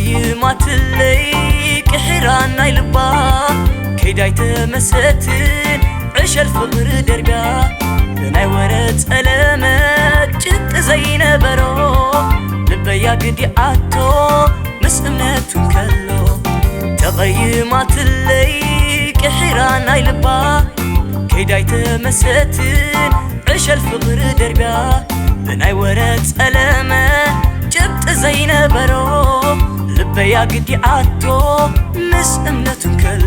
ይማትለይ ቅሒራ ናይ ልባ ከይዳይ ተመሰትን ዕሸል ፍቕሪ ደርብያ ብናይ ወረ ጸለመ ጭብጢ ዘይነበሮ ልበያ ግዲኣቶ ምስ እምነቱ እንከሎ ተቐይማትለይ ቅሒራ ናይ ልባ ከይዳይ ተመሰትን ዕሸል ፍቕሪ ደርብያ ብናይ ወረ ጸለመ ጭብጢ ዘይነበሮ ልበያ ግዲኣቶ ምስ እምነቱ እንከሎ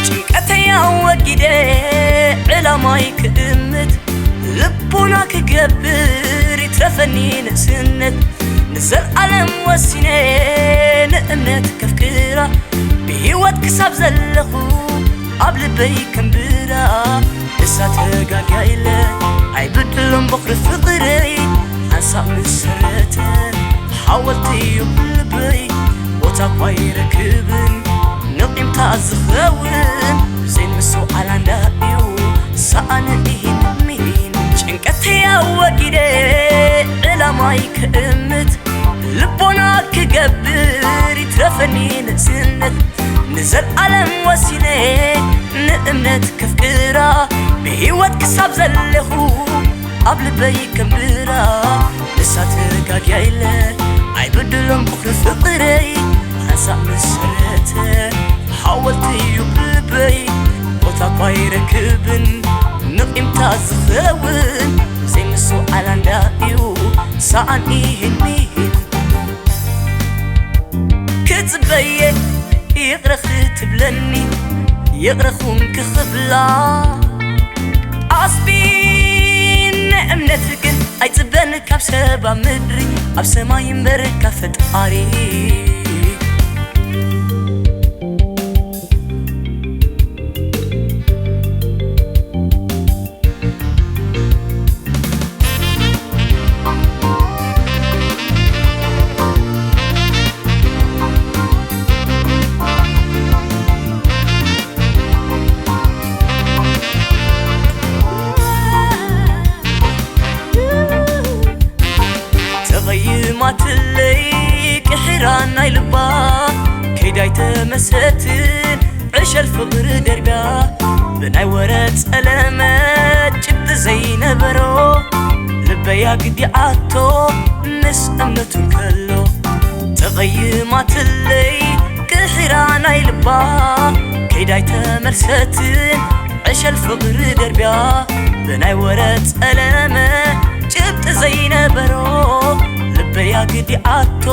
ጭንቀተይ ኣወጊደ ዕላማይ ክእምት ልቦና ክገብር ይትረፈኒ ንእስነት ንዘልኣለም ወሲነ ንእምነት ከፍቅራ ብህይወት ክሳብ ዘለኹ ኣብ ልበይ ከንብራ ንሳ ተጋግያ ኢለ ኣይብድሎም በኽሪ ፍቕረይ ሓንሳብ ምስ ሰረተ ሓወልቲ እዩ ልበይ ቦታ እኳ ይረክብን ንቂምታ ዝኸውን ዘይንምስው ዓላንዳ እዩ ሰኣነ ኢሂን ሚሂን ጭንቀተይ ኣወጊደ ዕላማይ ክእምት ልቦና ክገብር ይትረፈኒ ንእስነት ንዘልኣለም ወሲነ ንእምነት ከፍቅራ ብህይወት ክሳብ ዘለኹ ኣብ ልበይ ከንብራ ንሳ ተጋግያ ኢለ ኣይብድሎም በኽሪ ፍቕረይ ሓንሳብ ምስ ሰረተ ሓወልቲ እዩ ልበይ ቦታ እኳ ይረክብን ንቂምታ ዝኸውን ዘይምስው ዓላንዳ እዩ ሰኣን ኢሂን ሚሂን ክጽበየ ይቕረ ክትብለኒ ይቕረ ኹንኪ ክብላ ኣስቢኒ እምነት ግን ኣይጽበን ካብ ሰብ ኣብ ምድሪ ኣብ ሰማይ እምበር ካብ ፈጣሪ ተቐይማትለይ ቅሒራ ናይ ልባ ከይዳይ ተመሰትን ዕሸል ፍቕሪ ደርብያ ብናይ ወረ ጸለመ ጭብጢ ዘይነበሮ ልበያ ግዲኣቶ ምስ እምነቱ እንከሎ ተቐይማትለይ ቅሒራ ናይ ልባ ከይዳይ ተመልሰትን ዕሸል ፍቕሪ ደርብያ ብናይ ወረ ጸለመ ጭብጢ ዘይነበሮ ልበያ ግዲኣቶ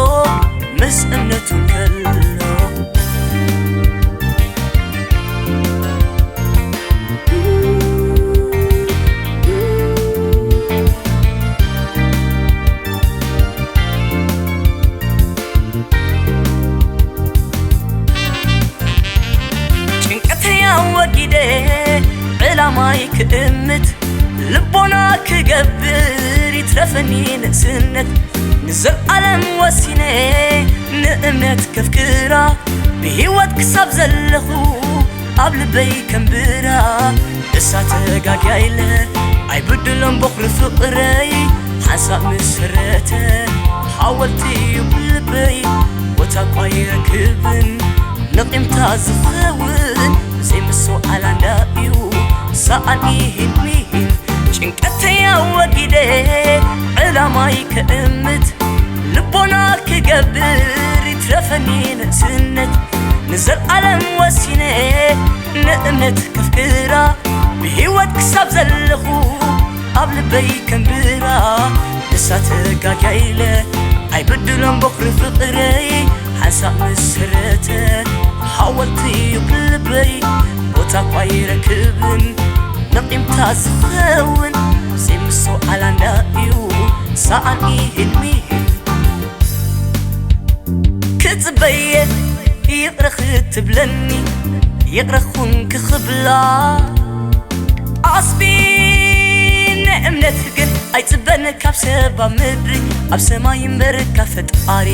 ምስ እምነቱ እንከሎ ጭንቀተይ ኣወጊደ ዕላማይ ክእምት ልቦና ክገብር ይትረፈኒ ንእስነት ንዘልኣለም ወሲነ ንእምነት ከፍቅራ ብህይወት ክሳብ ዘለኹ ኣብ ልበይ ከንብራ እሳ ተጋግያ ኢለ ኣይብድሎም በኽሪ ፍቕረይ ሓንሳብ ምስ ሰረተ ሓወልቲ እዩ ልበይ ቦታ እኳ ይረክብን ንቂምታ ዝኸውን ዘይምስው ዓላንዳ እዩ ሰኣን ኢሂን ሚሂን ጭንቀተይ ኣወጊደ ዕላማይ ከእምት ልቦና ክገብር ይትረፈኒ ንእስነት ንዘልኣለም ወሲነ ንእምነት ከፍቅራ ብህይወት ክሳብ ዘለኹ ኣብ ልበይ ከንብራ ንሳ ተጋግያ ኢለ ኣይብድሎም በኽሪ ፍቕረይ ሓንሳብ ምስ ሰረተ ሓወልቲ እዩ ልበይ ቦታ እኳ ይረክብን ንቂምታ ዝኸውን ዘይምስው ዓላንዳ እዩ ሰኣን ኢሂን ሚሂን ክጽበየ ይቕረ ክትብለኒ ይቕረ ኹንኪ ክብላ ኣስቢኒ እምነት ግን ኣይጽበን ካብ ሰብ ኣብ ምድሪ፣ ኣብ ሰማይ እምበር ካብ ፈጣሪ።